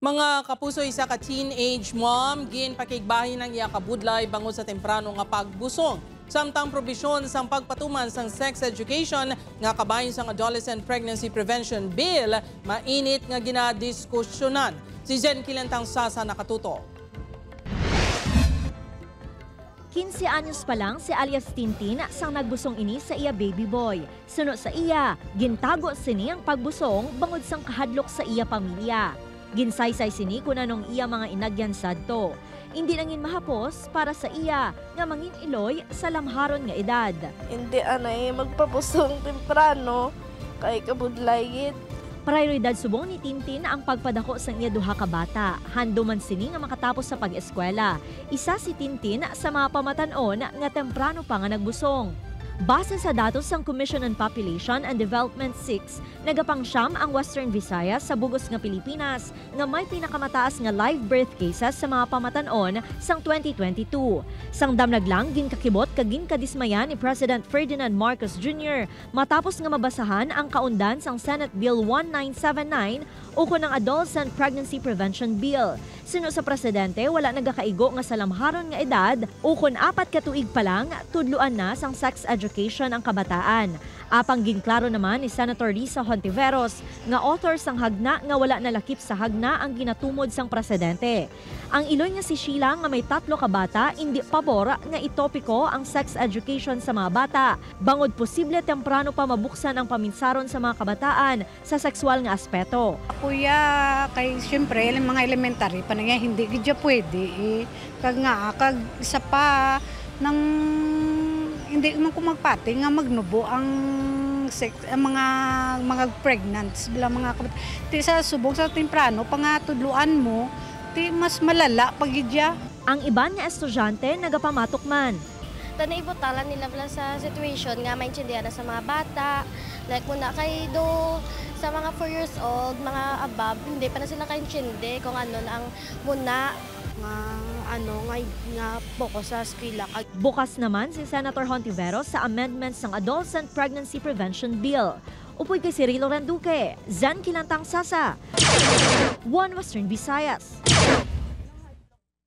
Mga kapuso, isa ka teenage mom ginpakigbahin ang iya kabudlay bangod sa temprano nga pagbusong. Samtang probisyon sang pagpatuman sang sex education nga kabahin sang Adolescent Pregnancy Prevention Bill mainit nga ginadiskusyonan. Si Zen Kilantang Sasa nakatuto. 15 anyos pa lang si alias Tintin sang nagbusong ini sa iya baby boy. Suno sa iya, gintago sini ang pagbusong bangod sang kahadlok sa iya pamilya. Ginsaysay sini kung anong iya mga inagyan sadto. Hindi nangin mahapos para sa iya nga mangin iloy sa lamharon nga edad. Hindi anay magpabusong temprano kay kabudlay. Prioridad subong ni Tintin ang pagpadako sang iya duha ka bata. Handuman sini nga makatapos sa pag-eskwela. Isa si Tintin sa mga pamatan-on nga temprano pa nga nagbusong. Base sa datos sang Commission on Population and Development 6, nagapangsyam ang Western Visayas sa bugos nga Pilipinas nga may pinakamataas nga live birth cases sa mga pamatan-on sang 2022. Sang damlag lang ginkakibot kag ginkadismaya ni President Ferdinand Marcos Jr. matapos nga mabasahan ang kaundan sang Senate Bill 1979 o kun ang Adolescent Pregnancy Prevention Bill. Sino sa presidente, wala nagakaigo nga sa lamharon nga edad o kun 4 ka tuig pa lang tudluan na sang sex education ang kabataan. Apang ginklaro naman ni Senator Risa Hontiveros nga author sang hagna nga wala nalakip sa hagna ang ginatumod sang presidente. Ang iloy nga si Sheila nga may 3 ka bata hindi pabor nga itopiko ang sex education sa mga bata. Bangod posible temprano pa mabuksan ang paminsaron sa mga kabataan sa sexual nga aspeto. Kuya, kay siyempre mga elementary pa na hindi gid pwede eh. Kag nga kag isa pa nang hindi man ko magpati nga magnubo ang sex, ang mga pregnant bilang mga kabat. Ti sa subong sa temprano pangatudluan mo ti mas malala pagidya. Ang iban nga estudyante nagapamatok man. Tanay ibutalan nila bala sa situation nga maintindihan na sa mga bata. Like muna kay do sa mga 4 years old, mga above, hindi pa na sila kaintindi kung ano na ang muna nga ano nga nga focus sa eskwela. Bukas naman si Senator Hontiveros sa amendments ng Adolescent Pregnancy Prevention Bill. Upoy kay Cirilo Randuque, Zen Kilantang Sasa, One Western Visayas.